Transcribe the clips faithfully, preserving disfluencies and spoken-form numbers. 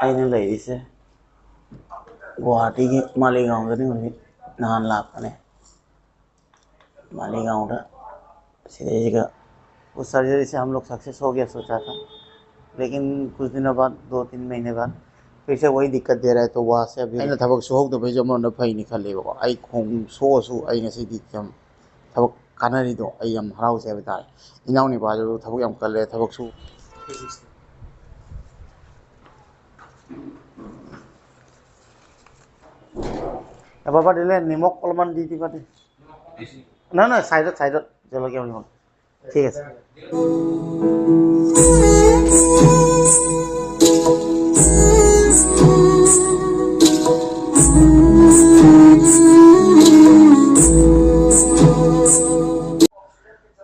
ꯑꯩꯅ ꯂꯩꯔꯤꯁꯦ ꯒꯨꯋꯥꯍꯥꯇꯤꯒꯤ ꯃꯥꯂꯦꯒꯥꯎꯗꯅꯤ꯫ ꯍꯧꯖꯤꯛ ꯅꯍꯥꯟ ꯂꯥꯛꯄꯅꯦ ꯃꯥꯂꯦꯒꯥꯎꯗ꯫ ꯁꯤꯗꯩꯁꯤꯒ उस सर्जरी से हम लोग सक्सेस हो गया, सोचा था, लेकिन कुछ दिनों बाद, दो तीन महीने बाद फिर से वही दिक्कत दे रहा है। तो वहाँ से अभी, ꯑꯩꯅ ꯊꯕꯛ ꯁꯨꯍꯧꯗꯕꯩꯁꯨ ꯑꯃꯔꯣꯝꯗ ꯐꯩꯅꯤ ꯈꯜꯂꯦꯕꯀꯣ꯫ ꯑꯩ ꯈꯣꯡ ꯁꯣꯛꯑꯁꯨ ꯑꯩ ꯉꯁꯤꯗꯤ ꯌꯥꯝ ꯊꯕꯛ ꯀꯥꯟꯅꯔꯤꯗꯣ ꯑꯩ ꯌꯥꯝ ꯍꯔꯥꯎꯖꯩ ꯍꯥꯏꯕ ꯇꯥꯔꯦ꯫ ꯏꯅꯥꯎ ꯅꯤꯄꯥꯁꯨ ꯊꯕꯛ ꯌꯥꯝ ꯀꯜꯂꯦ, ꯊꯕꯛꯁꯨ꯫ এ বাবা, দিলে নিমখ অলপমান দি দিবা দেই। নহয়, নহয়, ছাইডত, ছাইডত জলকীয়া দিব। ঠিক আছে।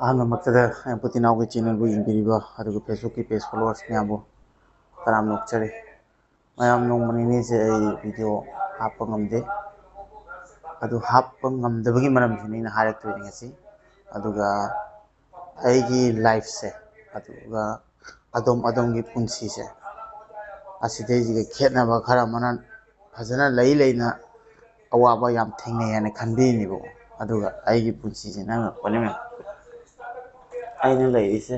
ꯑꯍꯥꯟꯕꯃꯛꯇꯗ ꯑꯩ ꯄꯨꯇꯤꯅꯥꯎꯒꯤ ꯆꯦꯅꯦꯜꯕꯨ ꯌꯦꯡꯕꯤꯔꯤꯕ ꯑꯗꯨꯒ ꯐꯦꯁꯕꯨꯛꯀꯤ ꯄꯦꯖ ꯐꯣꯂꯣꯋꯔꯁ ꯃꯌꯥꯝꯕꯨ ꯇꯔꯥꯝꯅ ꯑꯣꯛꯆꯔꯤ꯫ ꯃꯌꯥꯝ, ꯅꯣꯡꯃ ꯅꯤꯅꯤꯁꯦ ꯑꯩ ꯚꯤꯗꯤꯑꯣ ꯍꯥꯞꯄ ꯉꯝꯗꯦ꯫ ꯑꯗꯨ ꯍꯥꯞꯄ ꯉꯝꯗꯕꯒꯤ ꯃꯔꯝꯁꯤꯅꯤ ꯑꯩꯅ ꯍꯥꯏꯔꯛꯇꯣꯏꯅꯤ ꯉꯁꯤ꯫ ꯑꯗꯨꯒ ꯑꯩꯒꯤ ꯂꯥꯏꯐꯁꯦ, ꯑꯗꯨꯒ ꯑꯗꯣꯝ ꯑꯗꯣꯝꯒꯤ ꯄꯨꯟꯁꯤꯁꯦ, ꯑꯁꯤꯗꯩꯁꯤꯒ ꯈꯦꯠꯅꯕ ꯈꯔ ꯑꯃꯅ ꯐꯖꯅ ꯂꯩ ꯂꯩꯅ ꯑꯋꯥꯕ ꯌꯥꯝ ꯊꯦꯡꯅꯩ ꯍꯥꯏꯅ ꯈꯟꯕꯤꯔꯤꯅꯦꯕꯀꯣ꯫ ꯑꯗꯨꯒ ꯑꯩꯒꯤ ꯄꯨꯟꯁꯤꯁꯦ ꯅꯪ ꯄꯨꯟꯅ ꯑꯩꯅ ꯂꯩꯔꯤꯁꯦ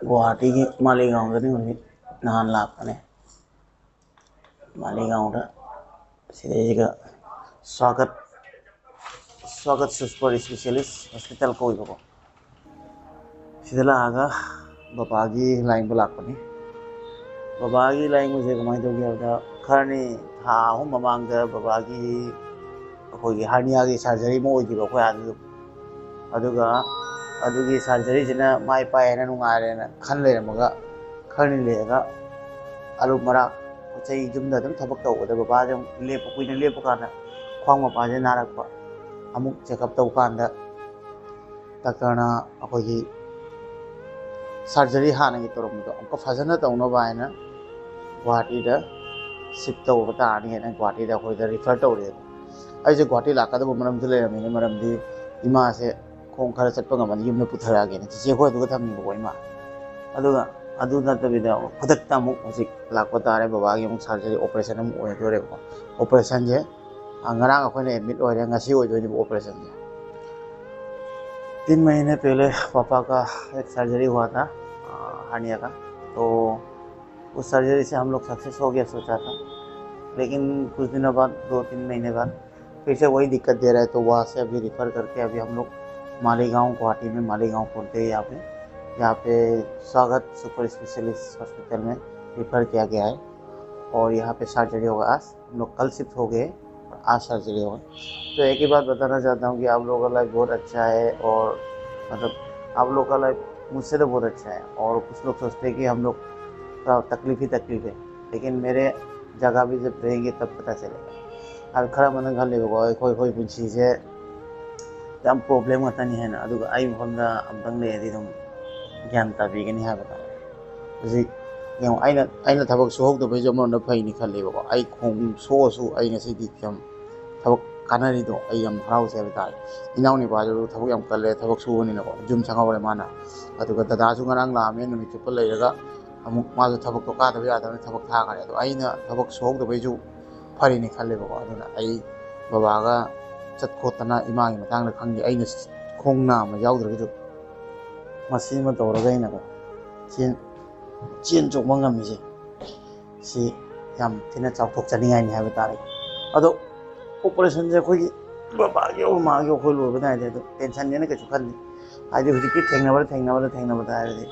ꯒꯨꯋꯥꯍꯥꯇꯤꯒꯤ ꯃꯥꯂꯦꯒꯥꯎꯗꯅꯤ꯫ ꯍꯧꯖꯤꯛ ꯅꯍꯥꯟ ꯂꯥꯛꯄꯅꯦ ꯃꯥꯂꯦꯒꯥꯎꯗ꯫ ꯁꯤꯗꯩꯁꯤꯒ ꯁ꯭ꯋꯥꯒꯠ, ꯁ꯭ꯋꯥꯒꯠ ꯁꯨꯄꯔ ꯏꯁꯄꯤꯁꯦꯂꯤꯁ ꯍꯣꯁꯄꯤꯇꯥꯜ ꯀꯧꯏꯕꯀꯣ꯫ ꯁꯤꯗ ꯂꯥꯛꯑꯒ ꯕꯕꯥꯒꯤ ꯂꯥꯏꯌꯦꯡꯕ ꯂꯥꯛꯄꯅꯤ꯫ ꯕꯕꯥꯒꯤ ꯂꯥꯏꯌꯦꯡꯕꯁꯦ ꯀꯃꯥꯏꯅ ꯇꯧꯒꯦ ꯍꯥꯏꯕꯗ, ꯈꯔꯅꯤ, ꯊꯥ ꯑꯍꯨꯝ ꯃꯃꯥꯡꯗ ꯕꯕꯥꯒꯤ, ꯑꯩꯈꯣꯏꯒꯤ ꯍꯔꯅꯤꯌꯥꯒꯤ ꯁꯔꯖꯔꯤ ꯑꯃ ꯑꯣꯏꯈꯤꯕ ꯑꯩꯈꯣꯏ ꯑꯥꯗ ꯑꯗꯨꯝ꯫ ꯑꯗꯨꯒ ꯑꯗꯨꯒꯤ ꯁꯔꯖꯔꯤꯁꯤꯅ ꯃꯥꯏ ꯄꯥꯛꯑꯦꯅ, ꯅꯨꯡꯉꯥꯏꯔꯦꯅ ꯈꯟ ꯂꯩꯔꯝꯃꯒ, ꯈꯔꯅꯤ ꯂꯩꯔꯒ ꯑꯔꯨꯝ ꯑꯔꯥꯛ ꯄꯣꯠ ꯆꯩ ꯌꯨꯝꯗ ꯑꯗꯨꯝ ꯊꯕꯛ ꯇꯧꯕꯗ ꯕꯕꯥꯁꯦ ꯑꯃꯨꯛ ꯂꯦꯞꯄ, ꯀꯨꯏꯅ ꯂꯦꯞꯄ ꯀꯥꯟꯗ ꯈ꯭ꯋꯥꯡ ꯃꯄꯥꯁꯦ ꯅꯥꯔꯛꯄ꯫ ꯑꯃꯨꯛ ꯆꯦꯛꯑꯞ ꯇꯧꯕ ꯀꯥꯟꯗ ꯗꯥꯛꯇꯔꯅ ꯑꯩꯈꯣꯏꯒꯤ ꯁꯔꯖꯔꯤ ꯍꯥꯟꯅꯒꯤ ꯇꯧꯔꯝꯕꯗꯣ ꯑꯃꯨꯛꯀ ꯐꯖꯅ ꯇꯧꯅꯕ ꯍꯥꯏꯅ ꯒꯨꯋꯥꯍꯥꯇꯤꯗ ꯁꯤꯐ ꯇꯧꯕ ꯇꯥꯔꯅꯤ ꯍꯥꯏꯅ ꯒꯨꯋꯥꯍꯥꯇꯤꯗ ꯑꯩꯈꯣꯏꯗ ꯔꯤꯐꯔ ꯇꯧꯔꯛꯑꯦ꯫ ꯑꯩꯁꯦ ꯒꯨꯋꯥꯍꯥꯇꯤ ꯂꯥꯛꯀꯗꯕ ꯃꯔꯝꯁꯨ ꯂꯩꯔꯝꯃꯤꯅꯦ, ꯃꯔꯝꯗꯤ ꯏꯃꯥꯁꯦ ꯈꯣꯡ ꯈꯔ ꯆꯠꯄ ꯉꯝꯃꯗꯤ ꯌꯨꯝꯗ ꯄꯨꯊꯔꯛꯑꯒꯦꯅ ꯆꯤꯆꯦ ꯑꯩꯈꯣꯏ ꯑꯗꯨꯒ ꯊꯝꯃꯤꯕꯀꯣ ꯏꯃꯥ꯫ ꯑꯗꯨꯒ ꯑꯗꯨ ꯅꯠꯇꯕꯤꯗ ꯈꯨꯗꯛꯇ ꯑꯃꯨꯛ ꯍꯧꯖꯤꯛ ꯂꯥꯛꯄ ꯇꯥꯔꯦ꯫ ꯕꯕꯥꯒꯤ ꯑꯃꯨꯛ ꯁꯔꯖꯔꯤ, ꯑꯣꯄꯔꯦꯁꯟ ꯑꯃꯨꯛ ꯑꯣꯏꯗꯣꯔꯦꯕꯀꯣ꯫ ꯑꯣꯄꯔꯦꯁꯟꯁꯦ, ꯑ, ꯉꯔꯥꯡ ꯑꯩꯈꯣꯏꯅ ꯑꯦꯗꯃꯤꯠ ꯑꯣꯏꯔꯦ, ꯉꯁꯤ ꯑꯣꯏꯗꯣꯏꯅꯦꯕ ꯑꯣꯄꯔꯦꯁꯟꯁꯦ꯫ तीन महीने पहले पापा का एक सर्जरी हुआ था, अ, हर्निया का। तो उस सर्जरी से हम लोग सक्सेस हो गया, सोचा था, लेकिन कुछ दिनों बाद, दो तीन महीने बाद फिर से वही दिक्कत दे रहा है। तो वहाँ से अभी रिफ़र करके अभी हम लोग मालीगांव, गुवाहाटी में मालीगांव बोलते हैं यहाँ पे, यहाँ पे स्वागत सुपर स्पेशलिस्ट हॉस्पिटल में रिफ़र किया गया है। और यहाँ पे सर्जरी होगा आज। हम लोग कल शिफ्ट हो गए और आज सर्जरी होगा। तो एक ही बात बताना चाहता हूँ कि आप लोगों का लाइफ बहुत अच्छा है, और मतलब, आप लोगों का लाइफ मुझसे तो बहुत अच्छा है। और कुछ लोग सोचते हैं कि हम लोग का तकलीफ ही तकलीफ है, लेकिन मेरे जगह भी जब रहेंगे तब पता चलेगा। अब खड़ा मन खा लेगा, कोई कोई कुछ चीज़ है, ꯌꯥꯝ ꯄ꯭ꯔꯣꯕ꯭ꯂꯦꯝ ꯉꯥꯛꯇꯅꯤ ꯍꯥꯏꯅ꯫ ꯑꯗꯨꯒ ꯑꯩ ꯃꯐꯝꯗ ꯑꯝꯇꯪ ꯂꯩꯔꯗꯤ ꯑꯗꯨꯝ ꯒ꯭ꯌꯥꯟ ꯇꯥꯕꯤꯒꯅꯤ ꯍꯥꯏꯕ ꯇꯥꯔꯦ꯫ ꯍꯧꯖꯤꯛ ꯌꯦꯡꯉꯣ, ꯑꯩꯅ, ꯑꯩꯅ ꯊꯕꯛ ꯁꯨꯍꯧꯗꯕꯩꯁꯨ ꯑꯃꯔꯣꯝꯗ ꯐꯩꯅꯤ ꯈꯜꯂꯦꯕꯀꯣ꯫ ꯑꯩ ꯈꯣꯡ ꯁꯣꯛꯑꯁꯨ ꯑꯩ ꯉꯁꯤꯗꯤ ꯌꯥꯝ ꯊꯕꯛ ꯀꯥꯟꯅꯔꯤꯗꯣ ꯑꯩ ꯌꯥꯝ ꯍꯔꯥꯎꯖꯩ ꯍꯥꯏꯕ ꯇꯥꯔꯦ꯫ ꯏꯅꯥꯎꯅꯨꯄꯥꯁꯨ ꯊꯕꯛ ꯌꯥꯝ ꯀꯜꯂꯦ, ꯊꯕꯛ ꯁꯨꯕꯅꯤꯅꯀꯣ, ꯖꯤꯝ ꯁꯪꯍꯧꯔꯦ ꯃꯥꯅ꯫ ꯑꯗꯨꯒ ꯗꯗꯥꯁꯨ ꯉꯔꯥꯡ ꯂꯥꯛꯑꯝꯃꯦ, ꯅꯨꯃꯤꯠ ꯆꯨꯞꯄ ꯂꯩꯔꯒ ꯑꯃꯨꯛ ꯃꯥꯁꯨ ꯊꯕꯛꯇꯣ ꯀꯥꯗꯕ ꯌꯥꯗꯕꯅꯤꯅ ꯊꯕꯛ ꯊꯥꯈꯔꯦ꯫ ꯑꯗꯣ ꯑꯩꯅ ꯊꯕꯛ ꯁꯨꯍꯧꯗꯕꯩꯁꯨ ꯐꯔꯤꯅꯤ ꯈꯜꯂꯦꯕꯀꯣ꯫ ꯑꯗꯨꯅ ꯑꯩ ꯕꯕꯥꯒ ꯆꯠ ꯈꯣꯠꯇꯅ ꯏꯃꯥꯒꯤ ꯃꯇꯥꯡꯗ ꯈꯪꯗꯦ, ꯑꯩꯅ ꯈꯣꯡ ꯅꯥꯝꯃ ꯌꯥꯎꯗ꯭ꯔꯒꯁꯨ ꯃꯁꯤ ꯑꯃ ꯇꯧꯔꯒ ꯑꯩꯅꯀꯣ ꯆꯦꯟ, ꯆꯦꯟ ꯆꯣꯡꯕ ꯉꯝꯃꯤꯁꯦ, ꯁꯤ ꯌꯥꯝ ꯊꯤꯅ ꯆꯥꯎꯊꯣꯛꯆꯅꯤꯡꯉꯥꯏꯅꯤ ꯍꯥꯏꯕ ꯇꯥꯔꯦ꯫ ꯑꯗꯣ ꯑꯣꯄꯔꯦꯁꯟꯁꯦ ꯑꯩꯈꯣꯏꯒꯤ ꯕꯕꯥꯒꯤ, ꯃꯃꯥꯒꯤ ꯑꯩꯈꯣꯏ ꯂꯣꯏꯕ ꯅꯥꯏꯗꯦ꯫ ꯑꯗꯣ ꯇꯦꯟꯁꯟꯅꯦꯅ ꯀꯩꯁꯨ ꯈꯟꯗꯦ, ꯍꯥꯏꯗꯤ ꯍꯧꯖꯤꯛꯇꯤ ꯊꯦꯡꯅꯕꯗ, ꯊꯦꯡꯅꯕꯗ, ꯊꯦꯡꯅꯕꯗ ꯍꯥꯏꯔꯗꯤ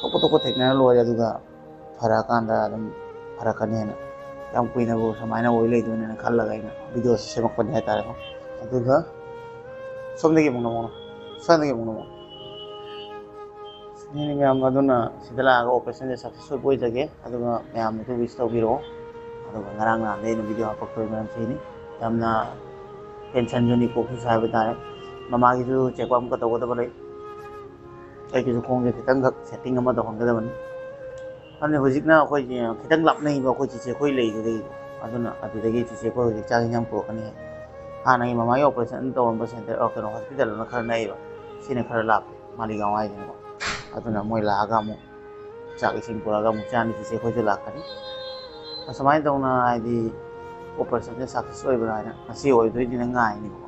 ꯊꯣꯛꯄ ꯊꯣꯛꯄ ꯊꯦꯡꯅꯔ ꯂꯣꯏꯔꯦ꯫ ꯑꯗꯨꯒ ꯐꯔꯛꯑꯀꯥꯟꯗ ꯑꯗꯨꯝ ꯐꯔꯛꯀꯅꯤ ꯍꯥꯏꯅ꯫ ꯌꯥꯝ ꯀꯨꯏꯅꯕꯨ ꯁꯨꯃꯥꯏꯅ ꯑꯣꯏ ꯂꯩꯗꯣꯏꯅꯦꯅ ꯈꯜꯂꯒ ꯑꯩꯅ ꯚꯤꯗꯤꯑꯣꯁꯦ ꯁꯦꯝꯃꯛꯄꯅꯦ ꯍꯥꯏꯇꯥꯔꯦꯀꯣ꯫ ꯑꯗꯨꯒ ꯁꯣꯝꯗꯒꯤ ꯑꯃꯨꯛ ꯅꯃꯣ, ꯁꯣꯝꯗꯒꯤ ꯑꯃꯨꯛ ꯅꯃꯣ꯫ ꯁꯤꯅꯤ ꯃꯌꯥꯝ꯫ ꯑꯗꯨꯅ ꯁꯤꯗ ꯂꯥꯛꯑꯒ ꯑꯣꯄꯔꯦꯁꯟꯁꯦ ꯁꯛꯁꯦꯁ ꯑꯣꯏꯕ ꯑꯣꯏꯖꯒꯦ꯫ ꯑꯗꯨꯒ ꯃꯌꯥꯝꯅꯁꯨ ꯋꯤꯁ ꯇꯧꯕꯤꯔꯛꯑꯣ꯫ ꯑꯗꯨꯒ ꯉꯔꯥꯡ ꯅꯍꯥꯟꯗꯩ ꯑꯩꯅ ꯚꯤꯗꯤꯑꯣ ꯍꯥꯞꯄꯛꯇꯕꯒꯤ ꯃꯔꯝ ꯁꯤꯅꯤ꯫ ꯌꯥꯝꯅ ꯇꯦꯟꯁꯟꯁꯨꯅꯤ, ꯀꯣꯛꯁꯤꯁꯨ ꯍꯥꯏꯕ ꯇꯥꯔꯦ꯫ ꯃꯃꯥꯒꯤꯁꯨ ꯆꯦꯛꯑꯞ ꯑꯃꯨꯛꯀ ꯇꯧꯒꯗꯕ ꯂꯩ꯫ ꯑꯩꯒꯤꯁꯨ ꯈꯣꯡꯁꯦ ꯈꯤꯇꯪꯈꯛ ꯁꯦꯠꯇꯤꯡ ꯑꯃ ꯇꯧꯍꯟꯒꯗꯕꯅꯤ꯫ ꯑꯗꯨꯅ ꯍꯧꯖꯤꯛꯅ ꯑꯩꯈꯣꯏꯒꯤ ꯈꯤꯇꯪ ꯂꯥꯞꯅꯩꯕ ꯑꯩꯈꯣꯏ ꯆꯤꯆꯦ ꯑꯩꯈꯣꯏ ꯂꯩꯗꯨꯗꯒꯤ꯫ ꯑꯗꯨꯅ ꯑꯗꯨꯗꯒꯤ ꯆꯤꯆꯦ ꯑꯩꯈꯣꯏ ꯍꯧꯖꯤꯛ ꯆꯥꯛ ꯏꯟꯁꯥꯡ ꯄꯨꯔꯛꯀꯅꯤ꯫ ꯍꯥꯟꯅꯒꯤ ꯃꯃꯥꯒꯤ ꯑꯣꯄꯔꯦꯁꯟ ꯇꯧꯔꯝꯕ ꯁꯦꯟꯇꯔ, ꯑ, ꯀꯩꯅꯣ, ꯍꯣꯁꯄꯤꯇꯥꯜꯗꯨꯅ ꯈꯔ ꯅꯛꯑꯦꯕ꯫ ꯁꯤꯅ ꯈꯔ ꯂꯥꯞꯄꯦ, ꯃꯥꯂꯤꯒꯥꯎ ꯍꯥꯏꯁꯤꯅꯀꯣ꯫ ꯑꯗꯨꯅ ꯃꯣꯏ ꯂꯥꯛꯑꯒ ꯑꯃꯨꯛ ꯆꯥꯛ ꯏꯁꯤꯡ ꯄꯨꯔꯛꯑꯒ ꯑꯃꯨꯛ ꯆꯥꯅꯤ꯫ ꯆꯤꯆꯦ ꯑꯩꯈꯣꯏꯁꯨ ꯂꯥꯛꯀꯅꯤ꯫ ꯑꯁꯨꯃꯥꯏꯅ ꯇꯧꯅ ꯍꯥꯏꯗꯤ ꯑꯣꯄꯔꯦꯁꯟꯁꯦ ꯁꯛꯁꯦꯁ ꯑꯣꯏꯕ꯭ꯔꯥ ꯍꯥꯏꯅ ꯉꯁꯤ ꯑꯣꯏꯗꯣꯏꯅꯤꯅ ꯉꯥꯏꯅꯤꯕꯀꯣ꯫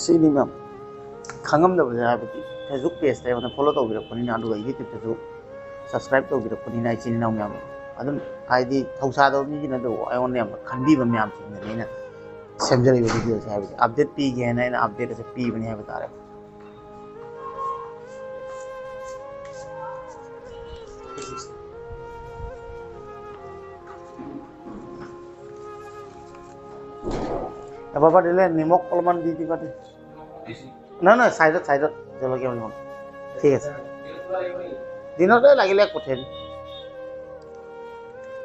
ꯁꯤꯅꯤ ꯃꯌꯥꯝ꯫ ꯈꯪꯉꯝꯗꯕꯁꯦ ꯍꯥꯏꯕꯗꯤ Facebook ꯄꯦꯖꯇ ꯑꯩꯉꯣꯟꯗ ꯐꯣꯂꯣ ꯇꯧꯕꯤꯔꯛꯄꯅꯤꯅ, ꯑꯗꯨꯒ YouTubeꯇꯁꯨ ꯁꯕꯁꯀ꯭ꯔꯥꯏꯕ ꯇꯧꯕꯤꯔꯛꯄꯅꯤꯅ ꯏꯆꯤꯟ ꯏꯅꯥꯎ ꯃꯌꯥꯝ ꯑꯗꯨꯝ ꯍꯥꯏꯗꯤ ꯊꯧꯁꯥꯗꯕ ꯃꯤꯒꯤ ꯅꯠꯇꯕ ꯑꯩꯉꯣꯟꯗ ꯌꯥꯝꯅ ꯈꯟꯕꯤꯕ ꯃꯌꯥꯝꯁꯤꯡꯗꯅꯤ ꯑꯩꯅ ꯁꯦꯝꯖꯔꯤꯕ ꯚꯤꯗꯤꯑꯣꯁꯦ ꯍꯥꯏꯕꯗꯤ ꯑꯞꯗꯦꯠ ꯄꯤꯒꯦꯅ ꯑꯩꯅ ꯑꯞꯗꯦꯠ ꯑꯁꯦ ꯄꯤꯕꯅꯤ ꯍꯥꯏꯕ ꯇꯥꯔꯦ꯫ বাবা দিলে নিমখ অলপমান দি দিবা দেই। নহয় নহয়, ছাইডত ছাইডত জলকীয়া নিমখ। ঠিক আছে। দিনতে লাগিলে পঠিয়াই দিম।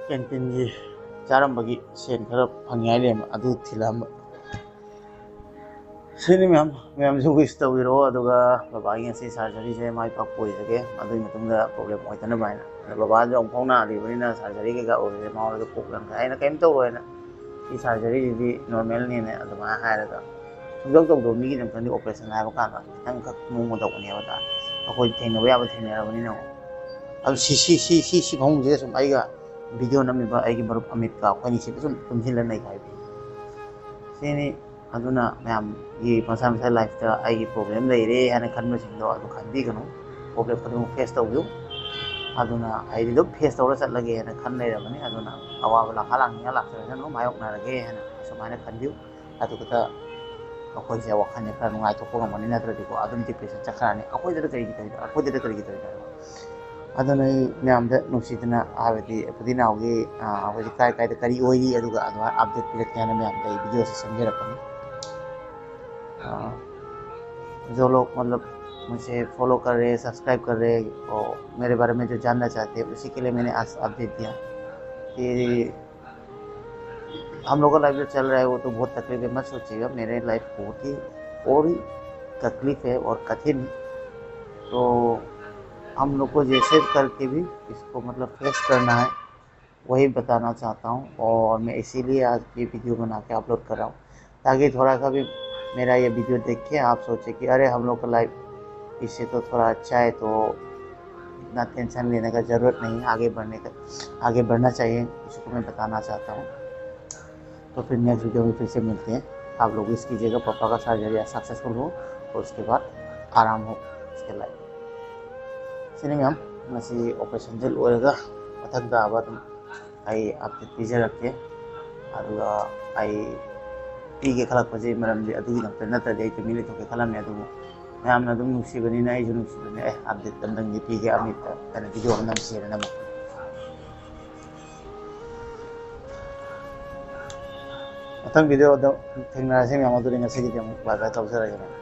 ꯀꯦꯟꯇꯤꯟꯒꯤ ꯆꯥꯔꯝꯕꯒꯤ ꯁꯦꯟ ꯈꯔ ꯐꯪꯉꯤ ꯍꯥꯏ ꯂꯩꯔꯝꯕ, ꯑꯗꯨ ꯊꯤꯜꯂꯛꯑꯝꯕ꯫ ꯁꯤꯅꯤ ꯃꯌꯥꯝ, ꯃꯌꯥꯝꯁꯨ ꯋꯤꯁ ꯇꯧꯕꯤꯔꯛꯑꯣ, ꯑꯗꯨꯒ ꯕꯕꯥꯒꯤ ꯉꯁꯤ ꯁꯔꯖꯔꯤꯁꯦ ꯃꯥꯏ ꯄꯥꯛꯄ ꯑꯣꯏꯖꯒꯦ, ꯑꯗꯨꯒꯤ ꯃꯇꯨꯡꯗ ꯄ꯭ꯔꯣꯕ꯭ꯂꯦꯝ ꯑꯣꯏꯗꯅꯕ ꯍꯥꯏꯅ꯫ ꯑꯗꯣ ꯕꯕꯥꯁꯨ ꯑꯃꯨꯛ ꯐꯥꯎ ꯅꯥꯔꯤꯕꯅꯤꯅ ꯁꯔꯖꯔꯤ ꯀꯩꯀꯥ ꯑꯣꯏꯕꯁꯦ ꯃꯉꯣꯟꯗ ꯀꯣꯛ ꯌꯥꯝ ꯁꯥꯏ꯫ ꯑꯩꯅ ꯀꯩꯝ ꯇꯧꯔꯣꯏꯅ, ꯁꯤ ꯁꯔꯖꯔꯤꯁꯤꯗꯤ ꯅꯣꯔꯃꯦꯜꯅꯦꯅ ꯑꯗꯨꯃꯥꯏꯅ ꯍꯥꯏꯔꯒ ꯁꯨꯡꯇꯧ ꯇꯧꯗꯕ ꯃꯤꯒꯤꯗꯃꯛꯇꯗꯤ ꯑꯣꯄꯔꯦꯁꯟ ꯍꯥꯏꯕ ꯀꯥꯟꯗ ꯈꯤꯇꯪꯈꯛ ꯃꯑꯣꯡ ꯇꯧꯒꯅꯦꯕ ꯇꯥꯔꯦ꯫ ꯑꯩꯈꯣꯏ ꯊꯦꯡꯅꯕ ꯌꯥꯕ ꯊꯦꯡꯅꯔꯕꯅꯤꯅ ꯑꯃꯨꯛ꯫ ꯑꯗꯨ ꯁꯤ ꯁꯤ ꯁꯤ ꯁꯤ ꯁꯤ ꯐꯃꯨꯡꯁꯤꯗ ꯁꯨꯝ ꯑꯩꯒ ꯚꯤꯗꯤꯑꯣ ꯅꯝꯃꯤꯕ ꯑꯩꯒꯤ ꯃꯔꯨꯞ ꯑꯃꯤꯠꯀ ꯑꯩꯈꯣꯏꯅꯤ ꯁꯤꯗ ꯁꯨꯝ ꯇꯨꯝꯁꯤꯜꯂ ꯂꯩ ꯍꯥꯏꯕ ꯁꯤꯅꯤ꯫ ꯑꯗꯨꯅ ꯃꯌꯥꯝꯒꯤ ꯃꯁꯥ ꯃꯁꯥ ꯂꯥꯏꯐꯇ ꯑꯩꯒꯤ ꯄ꯭ꯔꯣꯕ꯭ꯂꯦꯝ ꯂꯩꯔꯦ ꯍꯥꯏꯅ ꯈꯟꯕꯁꯤꯡꯗꯣ ꯑꯗꯨ ꯈꯟꯕꯤꯒꯅꯨ꯫ ꯄ꯭ꯔꯣꯕ꯭ꯂꯦꯝ ꯈꯨꯗꯤꯡꯃꯛ ꯐꯦꯁ ꯇꯧꯕꯤꯌꯨ꯫ ꯑꯗꯨꯅ ꯑꯩꯗꯤ ꯑꯗꯨꯝ ꯐꯦꯁ ꯇꯧꯔ ꯆꯠꯂꯒꯦ ꯍꯥꯏꯅ ꯈꯟ ꯂꯩꯔꯕꯅꯤ꯫ ꯑꯗꯨꯅ ꯑꯋꯥꯕ ꯂꯥꯛꯍꯥ ꯂꯥꯛꯅꯤꯡꯉ ꯂꯥꯛꯆꯔꯁꯅꯨ, ꯃꯥꯌꯣꯛꯅꯔꯒꯦ ꯍꯥꯏꯅ ꯑꯁꯨꯃꯥꯏꯅ ꯈꯟꯕꯤꯌꯨ꯫ ꯑꯗꯨ ꯈꯛꯇ ꯑꯩꯈꯣꯏꯁꯦ ꯋꯥꯈꯜꯁꯦ ꯈꯔ ꯅꯨꯡꯉꯥꯏꯊꯣꯛꯄ ꯉꯝꯒꯅꯤ, ꯅꯠꯇ꯭ꯔꯗꯤꯀꯣ ꯑꯗꯨꯝ ꯗꯤꯄ꯭ꯔꯦꯁꯟ ꯆꯠꯈ꯭ꯔꯅꯤ꯫ ꯑꯩꯈꯣꯏꯗꯗ ꯀꯔꯤꯒꯤ ꯇꯧꯔꯤꯅꯣ? ꯑꯩꯈꯣꯏꯗꯗ ꯀꯔꯤꯒꯤ ꯇꯧꯔꯤꯅꯣ? ꯑꯗꯨꯅ ꯑꯩ ꯃꯌꯥꯝꯗ ꯅꯨꯡꯁꯤꯗꯅ ꯍꯥꯏꯕꯗꯤ ꯄꯨꯗꯤꯅꯥꯎꯒꯤ, ꯑꯥ, ꯍꯧꯖꯤꯛ ꯀꯥꯏ ꯀꯥꯏꯗ ꯀꯔꯤ ꯑꯣꯏꯔꯤ, ꯑꯗꯨꯒ ꯑꯗꯨꯃꯥꯏꯅ ꯑꯞꯗꯦꯠ ꯄꯤꯔꯛꯀꯦ ꯍꯥꯏꯅ ꯃꯌꯥꯝꯗ ꯑꯩ ꯚꯤꯗꯤꯑꯣꯁꯦ ꯁꯦꯝꯖꯔꯛꯄꯅꯤ꯫ ꯑꯥ, जो लोग मतलब मुझे फॉलो कर रहे हैं, सब्सक्राइब कर रहे हैं, और मेरे बारे में जो जानना चाहते हैं, उसी के लिए मैंने आज अपडेट दिया कि हम लोग का लाइफ जो चल रहा है, वो तो बहुत तकलीफ है, मत सोचिएगा। मेरे लाइफ बहुत ही और ही तकलीफ है और कठिन है। तो हम लोग को जैसे करके भी इसको मतलब फेस करना है, वही बताना चाहता हूँ। और मैं इसीलिए आज ये वीडियो बना के अपलोड कर रहा हूँ, ताकि थोड़ा सा भी मेरा ये वीडियो देख के आप सोचें कि अरे, हम लोग का लाइफ इससे तो थोड़ा अच्छा है, तो इतना टेंशन लेने का ज़रूरत नहीं, आगे बढ़ने का, आगे बढ़ना चाहिए, इसी को मैं बताना चाहता हूँ। तो फिर नेक्स्ट वीडियो में फिर से मिलते हैं। आप लोग विश कीजिएगा पापा का सर्जरी सक्सेसफुल हो और उसके बाद आराम हो उसके लाइफ। ꯁꯤꯅꯤ ꯃꯌꯥꯝ, ꯉꯁꯤ ꯑꯣꯄꯔꯦꯁꯟꯁꯦ ꯂꯣꯏꯔꯒ ꯃꯊꯪ ꯇꯥꯕ ꯑꯗꯨꯝ ꯑꯩ ꯑꯞꯗꯦꯠ ꯄꯤꯖꯔꯛꯀꯦ꯫ ꯑꯗꯨꯒ ꯑꯩ ꯄꯤꯒꯦ ꯈꯜꯂꯛꯄꯁꯦ ꯃꯔꯝꯗꯤ ꯑꯗꯨꯒꯤꯗꯃꯛꯇ ꯅꯠꯇ꯭ꯔꯗꯤ ꯑꯩ ꯇꯨꯃꯤꯟ ꯂꯩꯊꯣꯛꯀꯦ ꯈꯜꯂꯝꯃꯦ꯫ ꯑꯗꯨꯕꯨ ꯃꯌꯥꯝꯅ ꯑꯗꯨꯝ ꯅꯨꯡꯁꯤꯕꯅꯤꯅ ꯑꯩꯁꯨ ꯅꯨꯡꯁꯤꯕꯅꯦ꯫ ꯑꯦ, ꯑꯞꯗꯦꯠ ꯑꯝꯇꯪꯗꯤ ꯄꯤꯒꯦ, ꯑꯃꯤꯠꯇ ꯀꯩꯅꯣ ꯚꯤꯗꯤꯑꯣ ꯑꯃ ꯅꯝꯁꯦꯅ ꯅꯝꯃꯛꯄꯅꯦ꯫ ꯃꯊꯪ ꯚꯤꯗꯤꯑꯣꯗ ꯊꯦꯡꯅꯔꯁꯤ ꯃꯌꯥꯝ꯫ ꯑꯗꯨꯗꯤ ꯉꯁꯤꯒꯤꯗꯤ ꯑꯃꯨꯛ ꯕꯥꯏ ꯕꯥꯏ ꯇꯧꯖꯔꯒꯦ ꯃꯌꯥꯝ꯫